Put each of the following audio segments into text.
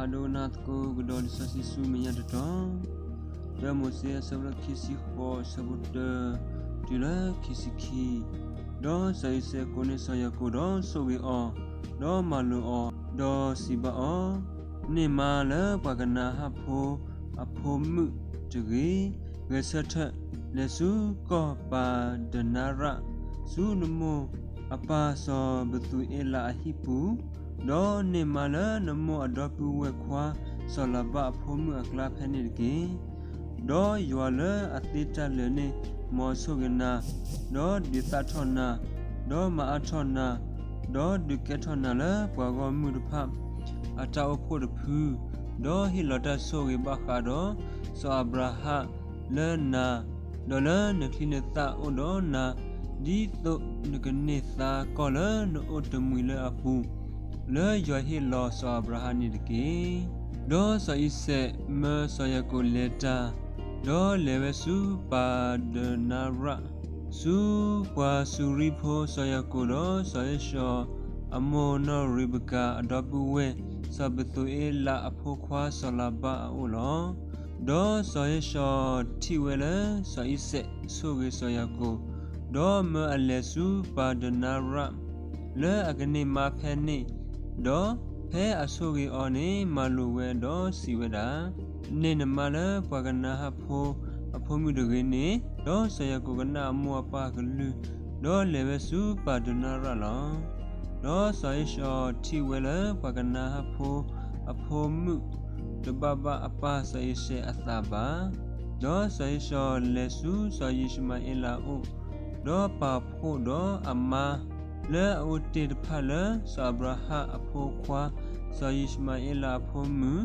အဒိကနၣ်သကိးကဒီးလံာ်စီဆှံဆူမဲာ်ညါတတီၤ, တၢမိၤၡ့အဆၢဒိၣ်ခံဆံဃိး အဆၢဖိတၢ တုၤလၢခံဆံခံ, ဒီးစီၤအံၤစဲးကိးန့ၢ်စီၤယၤကိာ်ဒီးဆိၣ်ဂ့ၤအီၤ, ဒီးမၤလိာ်အီၤ, ဒီးစံးဘၣ်အီၤ, န့ၢ်မါလၢပှၤကနၤအၣ်ဖိအဖိမုၣ်တဂ့ၤ, ဂဲၤဆၢထၢၣ်လဲၤဆူကီၢ်ပၤဒနၤရၣ်, ဆူနမိၢ်အပၢ်စီၤပသူၤအ့လးအဟံၣ်ပူၤ, ဒီးန့ၢ်မါလၢနမိၢ်အဒီပုၢ်ဝဲၢ်ခွါစီၤလၤဘၣ်အဖိမုၣ်အကျါဖဲန့ၣ်တက့ၢ်. ဒီးယွၤလၢအသ့တၢ်လၢာ်န့ၣ် မ်အဆိၣ်ဂ့ၤနၤ, ဒီးဒုးသၣ်ထီၣ်နၤ, ဒီးမၤအါထီၣ်နၤ, ဒီးဒုးကဲထီၣ်နၤလၢပှၤဂီၢ်မုၢ်တဖၣ်အတၢ်အိၣ်ဖှိၣ်တဖု, ဒီးဟ့ၣ်လီၤတၢ်ဆိၣ်ဂ့ၤဘၣ်ဃးဒီးစီၤအၤဘြၤဟၣ်လၢနၤ, ဒီးလၢနချံနသၣ်အိၣ်ဒီးနၤ, ဒ်သိးနကန့ၢ်သါကီၢ်လၢနအိၣ်တမှံၤလၢအပူၤ, လၢယွၤဟ့ၣ်လီၤစီၤအၤဘြၤဟၣ်န့ၣ်တက့ၢ်. ဒီးစီၤအံၤစဲးမၢစီၤယၤကိာ်လဲၤတၢ်, ဒီးလဲၤဝဲဆူပၤဒနၤရၣ်, ဆူပှၤစူၤရံဖိစီၤယၤကိာ်ဒီးစီၤဧ့ၡီၤအမိၢ်နီၢ်ရ့ၤဘကၤအဒီပုၢ်ဝဲၢ် စီၤပသူၤအ့လးအဖိခွါစီၤလၤဘၣ်အအိၣ်လီၤ. ဒီးစီၤဧ့ၡီၤထံၣ်ဝဲလၢစီၤအံၤစဲးဆိၣ်ဂ့ၤစီၤယၤကိာ်, ဒီးမၢအလဲၤဆူပၤဒနၤရၣ် လၢအကန့ၢ်မါဖဲန့ၣ်, ဒီးဖဲအဆိၣ်ဂ့ၤအီၤန့ၣ် မၤလိာ်ဝဲဒီးစံးဝဲဒၣ်, န့ၢ်နမါလၢပှၤကနၤအၣ်ဖိအဖိမုၣ်တဂ့ၤန့ၣ်, ဒီးစီၤယၤကိာ်ကနၣ်အမိၢ်အပၢ်အကလုၢ်, ဒီးလဲၤဝဲဆူပၤဒနၤရၣ်လီၤ. ဒီးစီၤဧ့ၡီၤထံၣ်ဝဲလၢပှၤကနၤအၣ်ဖိအဖိမုၣ်တဘၣ်ဘၣ်အပၢ်စီၤအံၤစဲးအသးဘၣ်. ဒီးစီၤဧ့ၡီၤလဲၤဆူစီၤယံၡမၤအ့လးအအိၣ်, ဒီးပာ်ဖှိၣ်ဒီးအမါ လၢအအိၣ်တ့ၢ်တဖၣ်လၢစီၤအၤဘြၤဟၣ်အဖိခွါ စီၤယံၡမၤအ့လးအဖိမုၣ်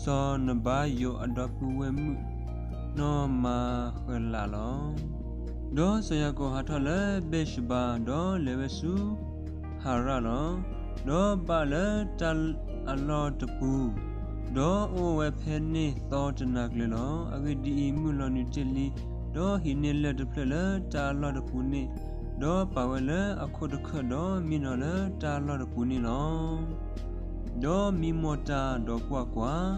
စီၤနဘၤယိာ်အဒီပုၢ်ဝဲၢ်မုၣ် နီၢ်မၤဃလးလီၤ. ဒီးစီၤယၤကိာ်ဟးထီၣ်လၢဘ့ၣ်ၡဘၤ, ဒီးလဲၤဝဲဆူဟၤရၣ်လီၤ. ဒီးဘၣ်လၢတၢ်အလီၢ်တပူၤ, ဒီးအိၣ်ဝဲဖဲန့ၣ်သီတနၤကျၢၤလီၤ. အဂ့ၢ်ဒ်အံၤ, မုၢ်လီၤနုာ်တ့ၢ်လံ, ဒီးဟံးန့ၢ်လၢၢ်တဖျၢၣ်လၢတၢ်အလီၢ်တပူၤန့ၣ်, ဒီးပာ်ဝဲလၢအခိၣ်တခၢၣ်, ဒီးမံနီၤလၢတၢ်အလီၢ်တပူၤန့ၣ်လီၤ. ဒီးမံမီၢ်တၢ်, ဒီးကွၢ်ကွၢ်,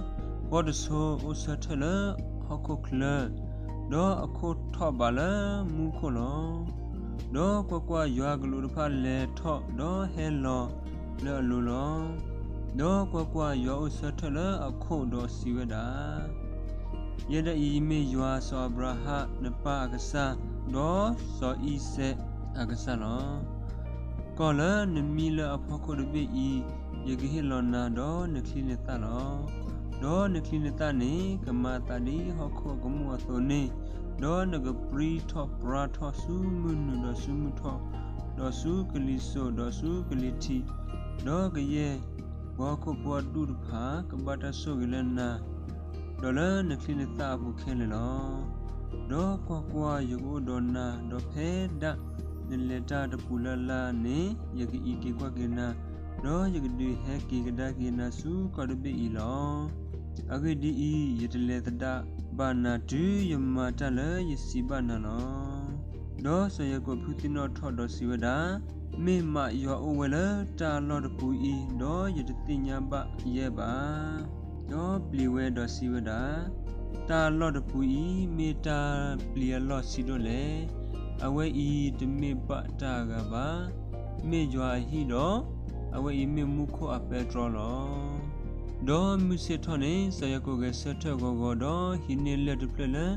ပီတဆိအိၣ်ဆၢထၢၣ်လၢဟီၣ်ခိၣ်ချၢ, ဒီးအခိၣ်ထီၣ်ဘးလၢမူခိၣ်လီၤ. ဒီးကွၢ်ကွၢ်, ယွၤအကလူးတဖၣ်လဲၤထီၣ်ဒီးဟဲလီၤလၢအလိၤလီၤ. ဒီးကွၢ်ကွၢ်, ယွၤအိၣ်ဆၢထၢၣ်လၢအခိၣ်ဒီးစံးဝဲဒၣ်, ယဲဒၣ်အံၤမ့ၢ်ယွၤစီၤအၤဘြၤဟၣ်နပၢ်အကစၢ်, ဒီးစီၤအံၤစဲးအကစၢ်လီၤ. ကီၢ်လၢနမံလၢအဖီခိၣ်တဘ့ၣ်အံၤ, ယကဟ့ၣ်လီၤနၤဒီးနချံနသၣ်လီၤ. ဒီးနချံနသၣ်န့ၣ် ကမၤအသးဒ်ဟီၣ်ခိၣ်အကမူၣ်အသိးန့ၣ်, ဒီးနကပြံထီၣ်ပြါထီၣ်ဆူမုၢ်နုာ်ဒီးဆူမုၢ်ထီၣ်, ဒီးဆူကလံၤစိးဒီးဆူကလံၤထံး, ဒီးကယဲၢ်ပှၤဟီၣ်ခိၣ်ဖိအဒူၣ်တဖၣ်ကဘၣ်တၢ်ဆိၣ်ဂ့ၤလၢနၤ ဒီးလၢနချံနသၣ်အပူၤခဲလၢာ်လီၤ. ဒီးကွၢ်ကွၢ်, ယကအိၣ်ဒီးနၤ, ဒီးဖဲဒၣ်နလဲၤတၢ်တပူၤလၢ်လၢ်န့ၣ်, ယကအံးက့ၤကွၢ်က့ၤနၤ, ဒီးယကဒုးဟဲက့ၤကဒါက့ၤနၤဆူကီၢ်တဘ့ၣ်အံၤလီၤ. အဂ့ၢ်ဒ်အံၤ, ယတလဲၤသဒၣ်ဘၣ်နၤတုၤယမၤတၢ်လၢယစံးဘၣ်နၤလီၤ. ဒီးစီၤယၤကိာ်ဖုသံနီၣ်ထီၣ်ဒီးစံးဝဲဒၣ်, မ့ၢ်မးယွၤအိၣ်ဝဲလၢတၢ်အလီၢ်တပူၤအံၤ, ဒီးယတသ့ၣ်ညါဘၣ်ယဲဘၣ်. ဒီးပျံၤဝဲဒီးစံးဝဲဒၣ်, တၢ်အလီၢ်တပူၤအံၤ မ့ၢ်တၢ်ပျံၤအလီၢ်ဆံးဒိၣ်လဲၣ်. အဝဲအံၤတမ့ၢ်ဘၣ်တၢ်အဂၤဘၣ်. မ့ၢ်ယွၤအဟံၣ်ဒီး, အဝဲအံၤမ့ၢ်မူခိၣ်အပဲတြီလီၤ. ဒီးမုၢ်ဆ့ၣ်ထီၣ်န့ၣ် စီၤယၤကိာ်ဂဲၤဆၢထၢၣ်ဂီၤဂီၤ, ဒီးဟံးန့ၢ်လၢၢ်တဖျၢၣ်လၢ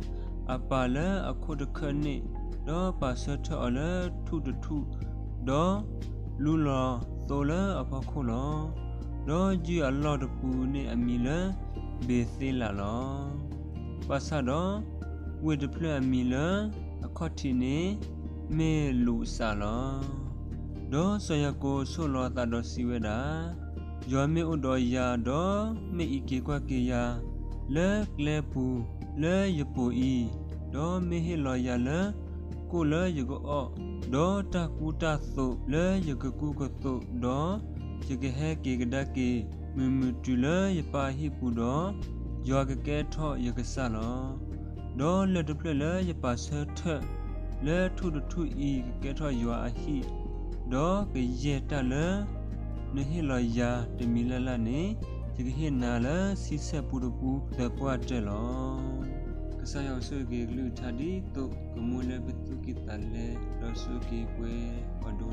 အပာ်လၢအခိၣ်တခၢၣ်န့ၣ်, ဒီးပာ်ဆၢထၢၣ်အီၤလၢထူၣ်တထူၣ်, ဒီးလူလီၤသိလၢအဖီခိၣ်လီၤ. ဒီးယုၢ်အလီၢ်တပူၤန့ၣ်အမံၤလၢဘ့ၤသ့လးလီၤ. ဘၣ်ဆၣ်ဒီး, ဝ့ၢ်တဖျၢၣ်အမံၤလၢအခီၣ်ထံးန့ၣ်မ့ၢ်လူးစးလီၤ. ဒီးစီၤယၤကိာ်ဆိၣ်လီၤအသးဒီးစံးဝဲဒၣ်, ယွၤမ့ၢ်အိၣ်ဒီးယၤ, ဒီးမ့ၢ်အံးက့ၤကွၢ်က့ၤယၤလၢကျဲပူၤလၢယပိာ်အံၤ, ဒီးမ့ၢ်ဟ့ၣ်လီၤယၤလၢကိၣ်လၢယကအီၣ်, ဒီးတၢ်ကူတၢ်သိးလၢယကကူကသိး, ဒီးယကဟဲက့ၤကဒါက့ၤမုာ်မုာ်တုၤလၢယပၢ်အဟံၣ်ပူၤဒီး, ယွၤကကဲထီၣ်ယကစၢ်လီၤ. ဒီးလၢၢ်တဖျၢၣ်လၢယပာ်ဆၢထၢၣ်လၢထူၣ်တထူၣ်အံၤကကဲထီၣ်ယွၤအဟံၣ်, ဒီးကယဲၢ်တၢ်လၢနဟ့ၣ်လီၤယၤတမံၤလၢ်လၢ်န့ၣ်, ယကဟ့ၣ်နၤလၢဆံဆဲၣ်ပူတပူသၢပှၢ်တၢၢ်လီၤ. ကစၢ်ယွၤကဆိၣ်ဂ့ၤက့ၤကလုၢ်ကထါဒ်သိးကမူလၢပသူၣ်ကံၢ်သးလဲ ဒီးဆိၣ်ဂ့ၤက့ၤပှၤကိးဒူ